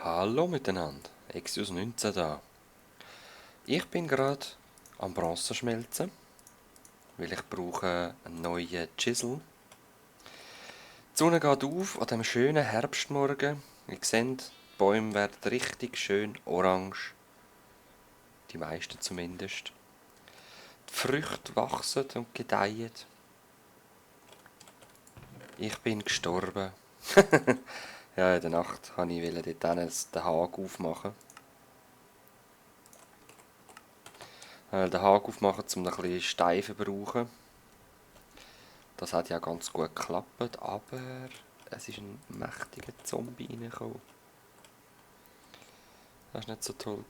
Hallo miteinander, Exius 19 da. Ich bin gerade am Bronze schmelzen, weil ich brauche einen neuen Chisel. Die Sonne geht auf an diesem schönen Herbstmorgen. Ihr seht, die Bäume werden richtig schön orange, die meisten zumindest. Die Früchte wachsen und gedeihen. Ich bin gestorben. Ja, in der Nacht wollte ich dort den Haken aufmachen. Den Haken aufmachen, um ein bisschen Stein zu brauchen. Das hat ja ganz gut geklappt, aber es ist ein mächtiger Zombie reingekommen. Das war nicht so toll.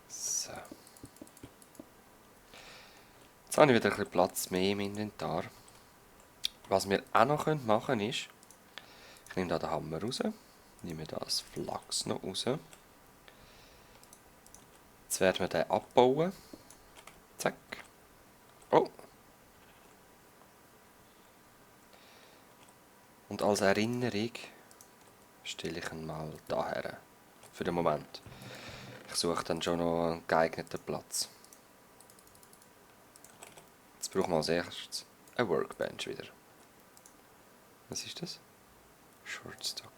So. Jetzt habe ich wieder ein bisschen Platz mehr im Inventar. Was wir auch noch machen können ist, ich nehme da den Hammer raus, nehme das Flachs noch raus. Jetzt werden wir den abbauen. Zack. Oh. Und als Erinnerung stelle ich ihn mal daher. Für den Moment. Ich suche dann schon noch einen geeigneten Platz. Jetzt brauchen wir als erstes eine Workbench wieder. Was ist das? Shortstock.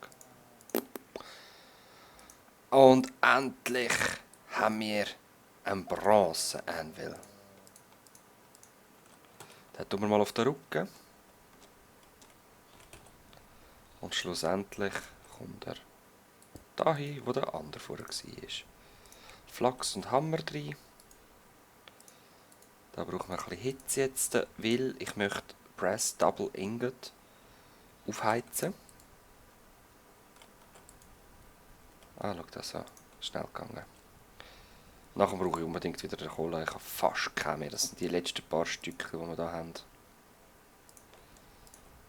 Und endlich haben wir einen Bronze-Anvil. Den tun wir mal auf den Rücken. Und schlussendlich kommt er dahin, wo der andere vorher war. Flachs und Hammer rein. Da brauchen wir ein bisschen Hitze jetzt, weil ich möchte Brass Double Ingot aufheizen. Ah, schau das an. Schnell gegangen. Nachher brauche ich unbedingt wieder den Kohle. Ich habe fast keine mehr. Das sind die letzten paar Stücke, die wir hier haben.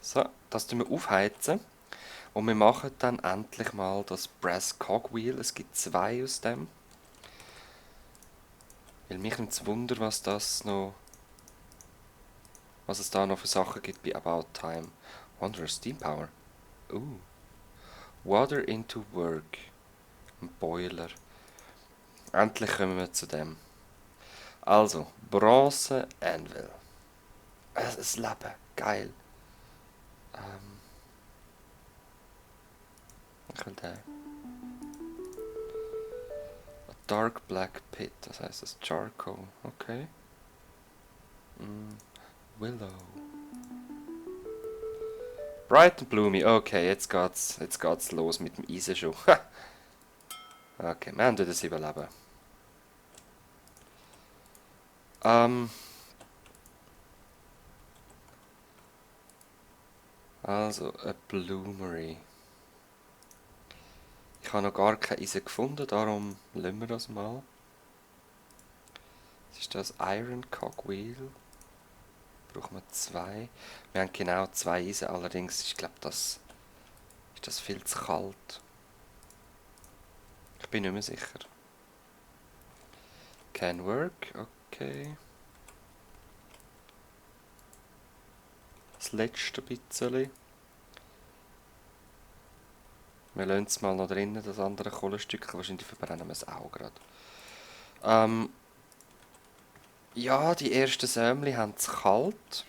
So, das tun wir aufheizen. Und wir machen dann endlich mal das Brass Cogwheel. Es gibt 2 aus dem. Weil mich nimmt es Wunder, was es da noch für Sachen gibt bei About Time. Wanderer Steam Power. Water into Work. Ein Boiler. Endlich kommen wir zu dem. Also, Bronze Anvil. Das Leben. Geil. Ich will den. A Dark Black Pit. Das heißt das Charcoal. Okay. Willow. Bright and Bloomy. Okay, jetzt geht's los mit dem Eisen schon. Okay, wir haben das überleben. Also, a Bloomery. Ich habe noch gar kein Eisen gefunden, darum lassen wir das mal. Was ist das? Iron Cogwheel. Brauchen wir 2. Wir haben genau 2 Eisen, allerdings ich glaube, ist das viel zu kalt. Ich bin nicht mehr sicher. Can work, okay. Das letzte bisschen. Wir lassen es mal noch drinnen, das andere Kohlenstück. Wahrscheinlich verbrennen wir es auch gerade. Ja, die ersten Sämli haben es kalt.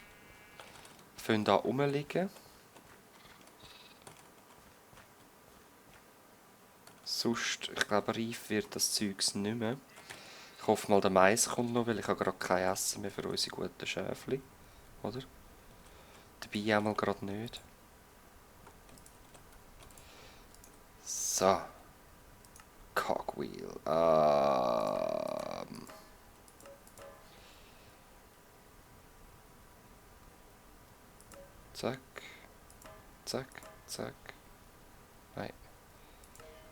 Können da rumliegen. Sonst, ich glaube, reif wird das Zeugs nicht mehr. Ich hoffe mal, der Mais kommt noch, weil ich habe gerade kein Essen mehr für unsere guten Schäfli. Oder? Dabei auch mal gerade nicht. So. Cogwheel. Zack. Zack. Zack. Nein.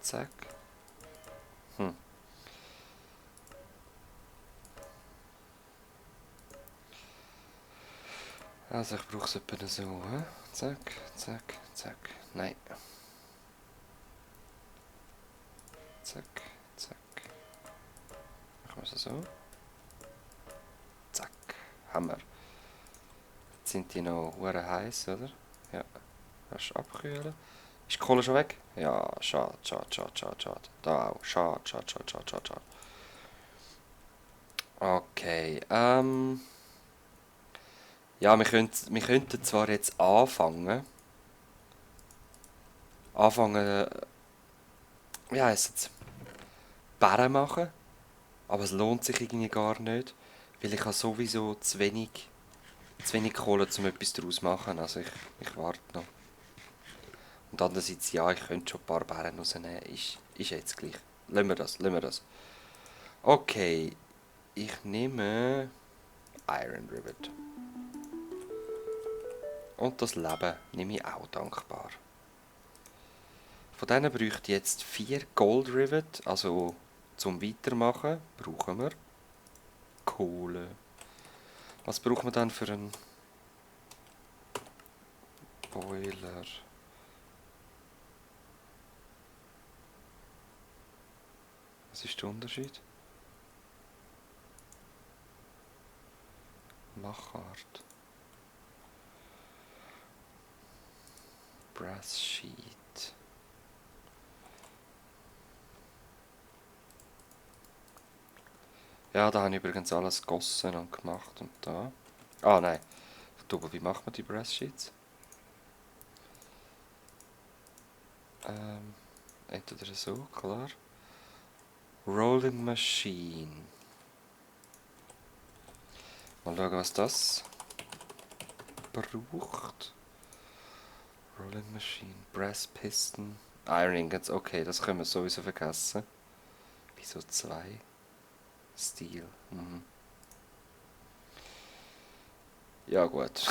Zack. Also ich brauche es etwa so. He? Zack. Zack. Zack. Nein. Zack. Zack. Machen wir es so. Zack. Hammer. Jetzt sind die noch hure heiß, oder? Ja. Kannst du abkühlen? Ist die Kohle schon weg? Ja, schade, schade, schade, schade, schade. Da auch. Schade, schade, schade, schade, schade, schade. Okay, ja, wir könnten zwar jetzt anfangen, wie heisst es, Bären machen, aber es lohnt sich irgendwie gar nicht, weil ich habe sowieso zu wenig Kohle, um etwas daraus zu machen, also ich warte noch. Und andererseits, ja, ich könnte schon ein paar Bären rausnehmen, ist jetzt gleich. Lassen wir das. Okay, ich nehme Iron Rivet. Und das Leben nehme ich auch dankbar. Von denen bräuchte ich jetzt 4 Gold Rivet, also zum Weitermachen brauchen wir Kohle. Was braucht man dann für einen Boiler? Was ist der Unterschied? Machart. Brass Sheet. Ja, da habe ich übrigens alles gegossen und gemacht und da. Ah nein, wie macht man die Brass Sheets? Entweder so, klar. Rolling Machine. Mal schauen, was das braucht. Rolling Machine, Brass Piston, Iron Ingots. Okay, das können wir sowieso vergessen. Wieso 2? Steel. Mhm. Ja, gut.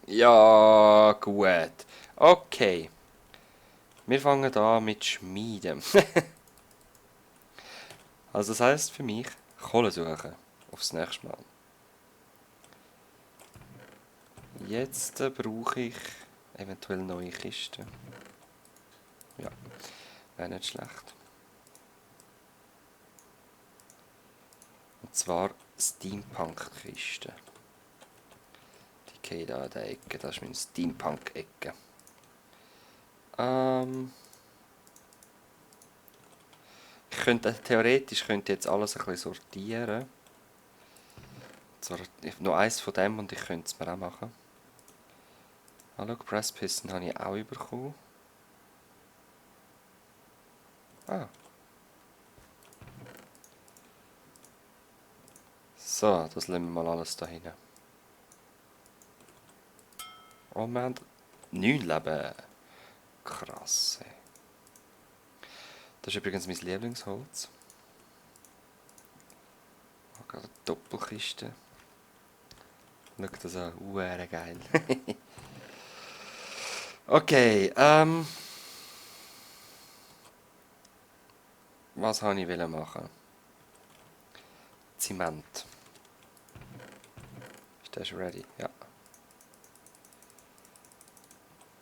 Ja, gut. Okay. Wir fangen an mit Schmieden. Also das heisst für mich, Kohle suchen. Aufs nächste Mal. Jetzt brauche ich eventuell neue Kisten. Ja, wäre nicht schlecht. Und zwar Steampunk-Kisten. Die gehen da in der Ecke, das ist meine Steampunk-Ecke. Theoretisch könnte ich jetzt alles ein bisschen sortieren. Zwar noch eins von dem und ich könnte es mir auch machen. Hallo, Press Piston habe ich auch bekommen. Ah. So, das lassen wir mal alles da hinten. Oh, wir haben 9 Leben. Krass, ey. Das ist übrigens mein Lieblingsholz. Ich habe gerade eine Doppelkiste. Schau das an, geil. Okay, was wollte ich machen? Zement. Ist das schon ready? Ja.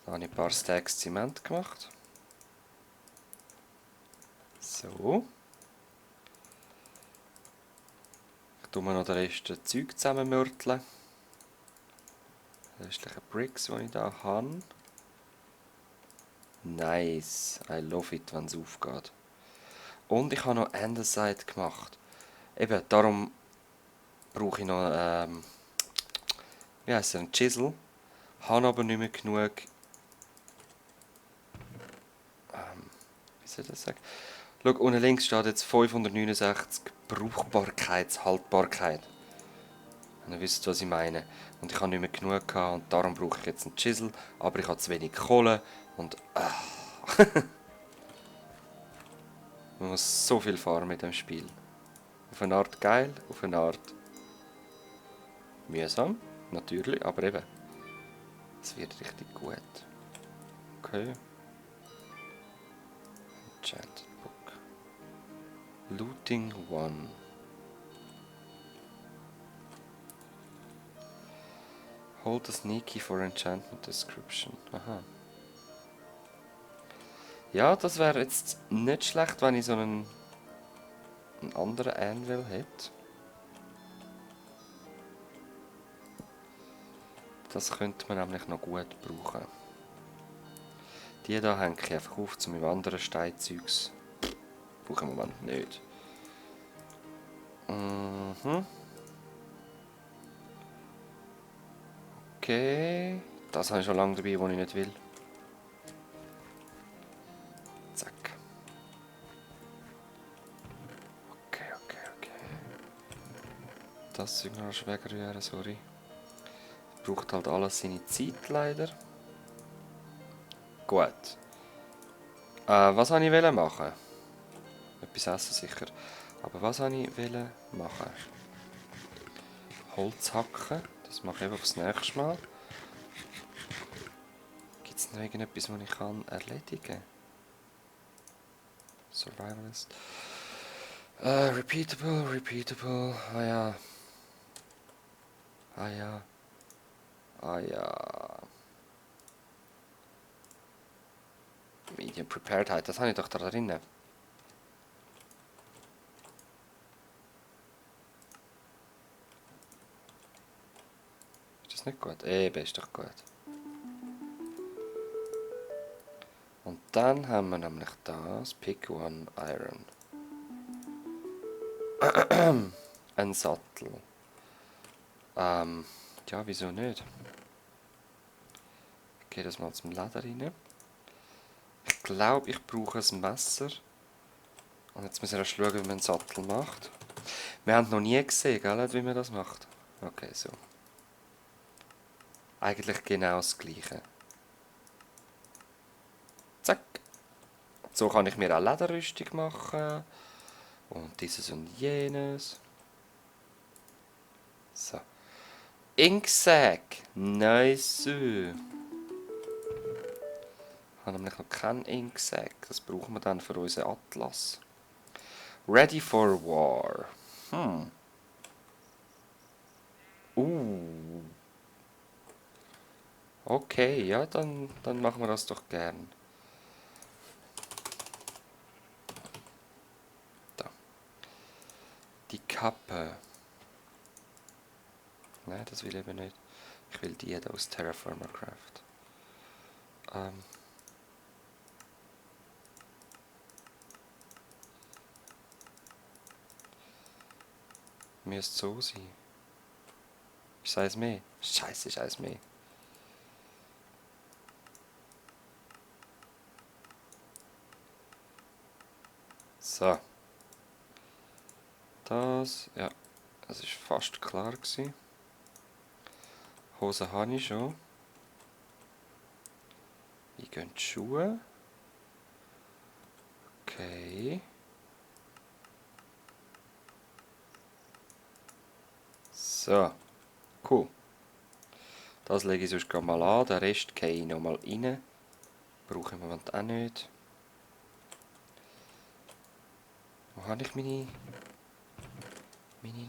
Da habe ich ein paar Stacks Zement gemacht. So. Ich tue mir noch den Rest Zeug zusammenmörteln. Die restlichen Bricks, die ich hier habe. Nice. I love it, wenn es aufgeht. Und ich habe noch Andesite gemacht. Eben, darum brauche ich noch, wie heisst der, einen Chisel. Habe aber nicht mehr genug, wie soll ich das sagen? Schau, unten links steht jetzt 569 Brauchbarkeitshaltbarkeit. Und ihr wisst, was ich meine. Und ich habe nicht mehr genug gehabt und darum brauche ich jetzt einen Chisel. Aber ich habe zu wenig Kohle und man muss so viel fahren mit dem Spiel. Auf eine Art geil, auf eine Art mühsam, natürlich, aber eben. Es wird richtig gut. Okay. Enchanted Book. Looting 1. Hold the sneaky for enchantment description. Aha. Ja, das wäre jetzt nicht schlecht, wenn ich so einen anderen Anvil hätte. Das könnte man nämlich noch gut brauchen. Die hier hänge ich einfach auf zu meinem anderen Steinzeugs. Brauche ich im Moment nicht. Mhm. Okay. Das habe ich schon lange dabei, wo ich nicht will. Zack. Okay. Das Signal ist wegrühren, sorry. Braucht halt alles seine Zeit leider. Gut. Was wollte ich machen? Etwas essen sicher. Aber was wollte ich machen? Holz hacken. Das mache ich einfach das nächste Mal. Gibt es noch irgendetwas, was ich erledigen kann? Survivalist. Repeatable. Ah ja. Medium Preparedheit, das habe ich doch da drin. Ist das nicht gut? Eben, ist doch gut. Und dann haben wir nämlich das Pick One Iron. Ein Sattel. Ja, wieso nicht? Ich gehe das mal zum Leder rein. Ich glaube, ich brauche ein Messer. Und jetzt müssen wir erst schauen, wie man einen Sattel macht. Wir haben noch nie gesehen, gell, wie man das macht. Okay, so. Eigentlich genau das Gleiche. Zack. So kann ich mir auch Lederrüstung machen. Und dieses und jenes. So. Inksack. Nice. Ich habe nämlich noch keinen Inksack. Das brauchen wir dann für unseren Atlas. Ready for War. Okay, ja, dann machen wir das doch gern. Da. Die Kappe. Nein, das will ich eben nicht. Ich will die aus Terraformer Craft. Müsste so sein. Ist eins mehr? Scheiße, ist eins mehr. So. Das, ja. Das ist fast klar gewesen. Hose habe ich schon. Wie gehen die Schuhe? Okay. So. Cool. Das lege ich sonst mal an. Den Rest gehe ich nochmal rein. Brauche ich im Moment auch nicht. Wo habe ich meine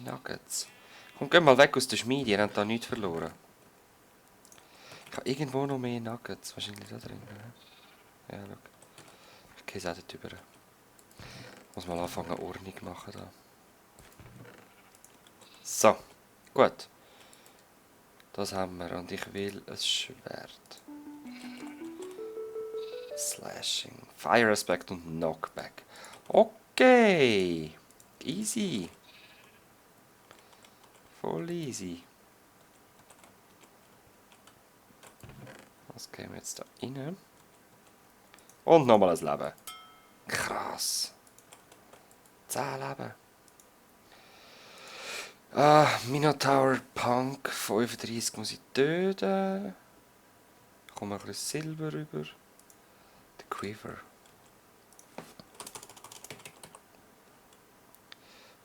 Nuggets? Komm, geh mal weg aus der Schmiede. Ihr habt da nichts verloren. Ich habe irgendwo noch mehr Nuggets. Wahrscheinlich da drin. Ja, schau. Ich gehe es auch dort rüber. Muss mal anfangen, Ordnung machen da. So. Gut. Das haben wir. Und ich will ein Schwert. Slashing. Fire Aspect und Knockback. Okay. Easy. Voll easy. Was gehen wir jetzt da rein? Und nochmal ein Leben. Krass. 10 Leben. Minotaur Punk 35 muss ich töten. Ich komme ein bisschen Silber rüber. Der Quiver.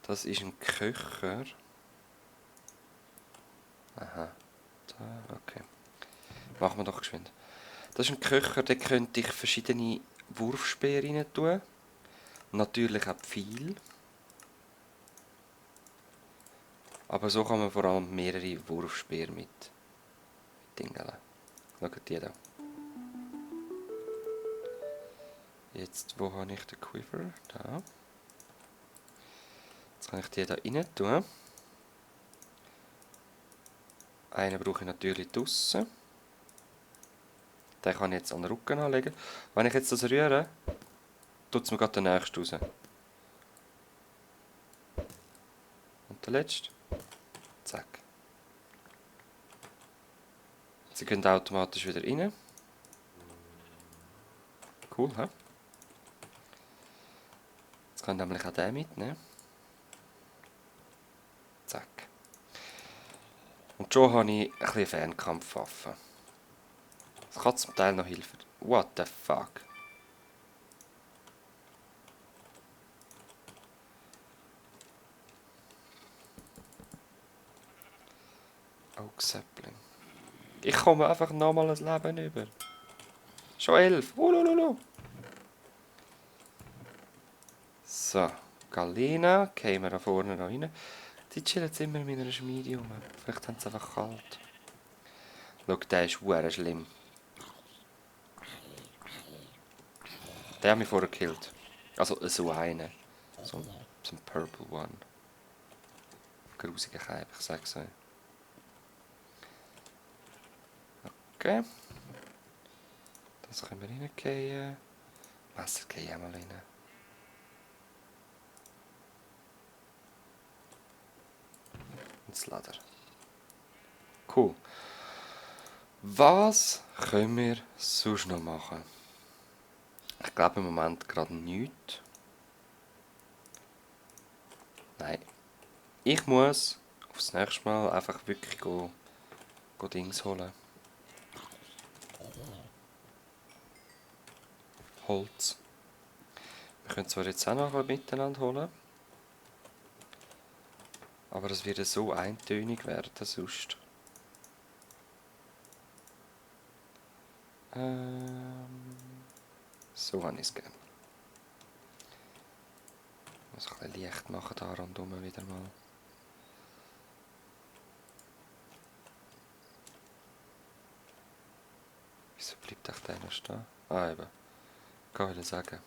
Das ist ein Köcher. Aha. Da, okay. Machen wir doch geschwind. Das ist ein Köcher, da könnte ich verschiedene Wurfspeere rein tun. Natürlich auch Pfeil. Aber so kann man vor allem mehrere Wurfspeere mit Dingeln. Schaut die da. Jetzt, wo habe ich den Quiver? Da. Jetzt kann ich die da rein tun. Einen brauche ich natürlich draussen. Den kann ich jetzt an den Rücken anlegen. Wenn ich jetzt das rühre, tut es mir gerade den nächsten raus. Und der letzte. Zack. Sie gehen automatisch wieder rein. Cool, hä? Jetzt kann ich nämlich auch den mitnehmen. Zack. Und schon habe ich ein bisschen Fernkampfwaffen. Das kann zum Teil noch helfen. What the fuck? Oak Sapling. Ich komme einfach nochmal ein Leben über. Schon 11. Ulululu. So. Galena. Gehen wir da vorne noch rein. Die chillen jetzt immer in meiner Schmiede rum. Vielleicht haben sie einfach kalt. Schau, der ist verdammt schlimm. Der hat mich vorher gekillt. Also so einen. So ein Purple One. Grusiger Keib, ich sag's euch. Okay. Das können wir reingehen. Messer gehe ich auch mal rein. Und das Leder. Cool. Was können wir sonst noch machen? Ich glaube im Moment gerade nichts. Nein. Ich muss aufs nächste Mal einfach wirklich go Dings holen. Holz. Wir können zwar jetzt auch noch ein miteinander holen. Aber es wird so eintönig werden sonst. So habe ich es gerne. Ich muss ein bisschen Licht machen da rundherum wieder mal. Wieso bleibt echt einer stehen? Ah, eben. Ich wollte sagen.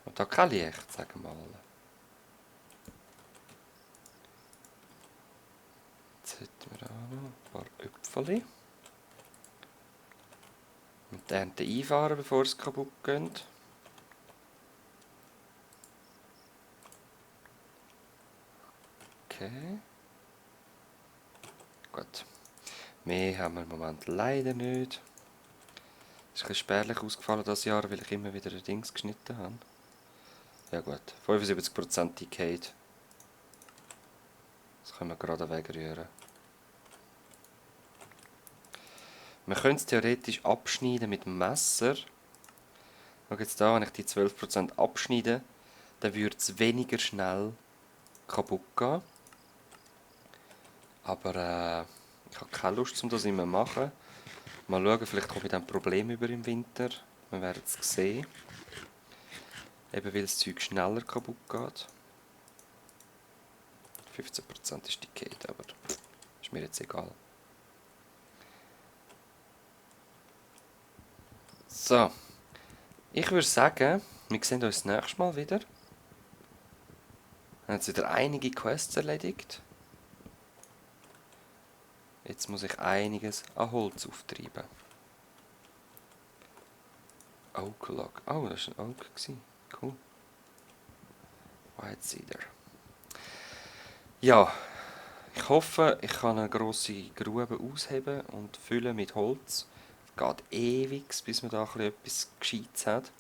Und da kein Licht, sagen wir mal. Jetzt hätten wir auch noch ein paar Äpfel. Und die Ernte einfahren, bevor es kaputt geht. Okay. Gut. Mehr haben wir im Moment leider nicht. Es ist ein bisschen spärlich ausgefallen dieses Jahr, weil ich immer wieder ein Dings geschnitten habe. Ja gut, 75% Decayed. Das können wir gerade wegrühren. Wir können es theoretisch abschneiden mit dem Messer. Schau jetzt da, wenn ich die 12% abschneide, dann würde es weniger schnell kaputt gehen. Aber ich habe keine Lust, um das immer zu machen. Mal schauen, vielleicht komme ich dann Probleme über im Winter. Wir werden es sehen. Eben weil das Zeug schneller kaputt geht. 15% ist decayed, aber ist mir jetzt egal. So. Ich würde sagen, wir sehen uns das nächste Mal wieder. Wir haben jetzt wieder einige Quests erledigt. Jetzt muss ich einiges an Holz auftreiben. Oak Log. Oh, das war ein Oak. Cool. White Cedar. Ja, ich hoffe, ich kann eine grosse Grube ausheben und füllen mit Holz. Es geht ewig, bis man da etwas Gescheites hat.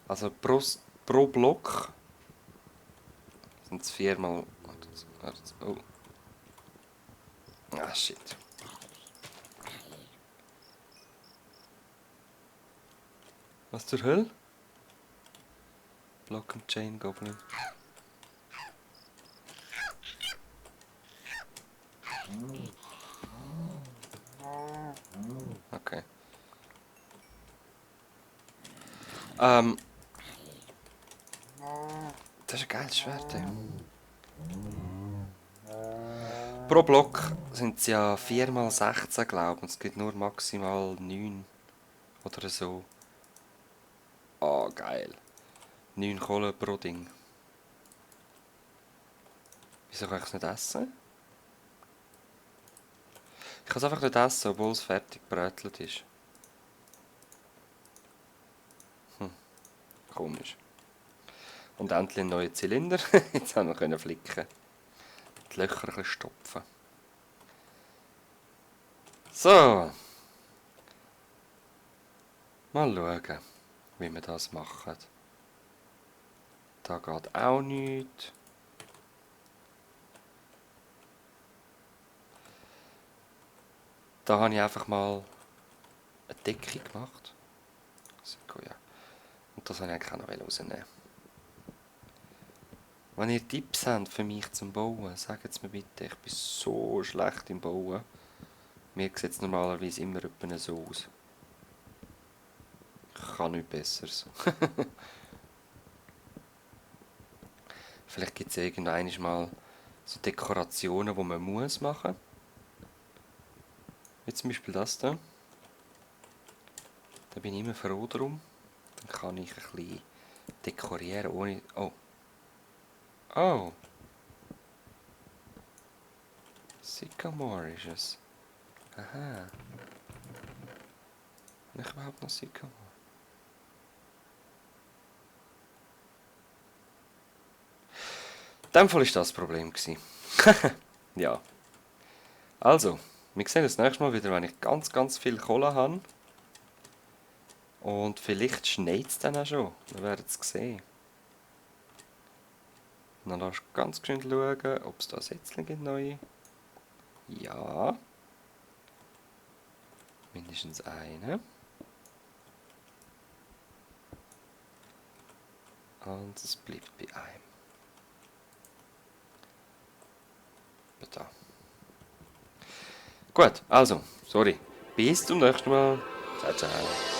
Also pro Block sind es 4 mal... Oh. Ah, shit. Was zur Hölle? Block and Chain Goblin. Okay. Das ist ein geiles Schwert, ey. Pro Block sind es ja 4 mal 16, glaube ich. Und es gibt nur maximal 9 oder so. Oh, geil. 9 Kohle pro Ding. Wieso kann ich es nicht essen? Ich kann es einfach nicht essen, obwohl es fertig gebrötelt ist. Komisch. Und endlich ein neuer Zylinder. Jetzt haben wir flicken. Die Löcher ein bisschen stopfen. So. Mal schauen, wie wir das machen. Da geht auch nichts. Da habe ich einfach mal eine Decke gemacht. Ja. Und das wollte ich eigentlich auch noch rausnehmen. Wenn ihr Tipps habt für mich zum Bauen, sagt es mir bitte. Ich bin so schlecht im Bauen. Mir sieht es normalerweise immer etwa so aus. Ich kann nichts Besseres. Vielleicht gibt es irgendwann mal so Dekorationen, die man muss machen. Wie zum Beispiel das hier. Da bin ich immer froh drum. Dann kann ich ein bisschen dekorieren ohne... Oh. Oh. Sycamore ist es. Aha. Habe ich überhaupt noch Sycamore? In dem Fall war das das Problem. Ja. Also, wir sehen uns das nächste Mal wieder, wenn ich ganz viel Kohle habe. Und vielleicht schneit es dann auch schon. Wir werden es sehen. Dann lass ganz schön schauen, ob es da Sätzchen gibt, neue. Ja. Mindestens eine. Und es bleibt bei einem. Da. Gut, also, sorry. Bis zum nächsten Mal. Ciao, ciao.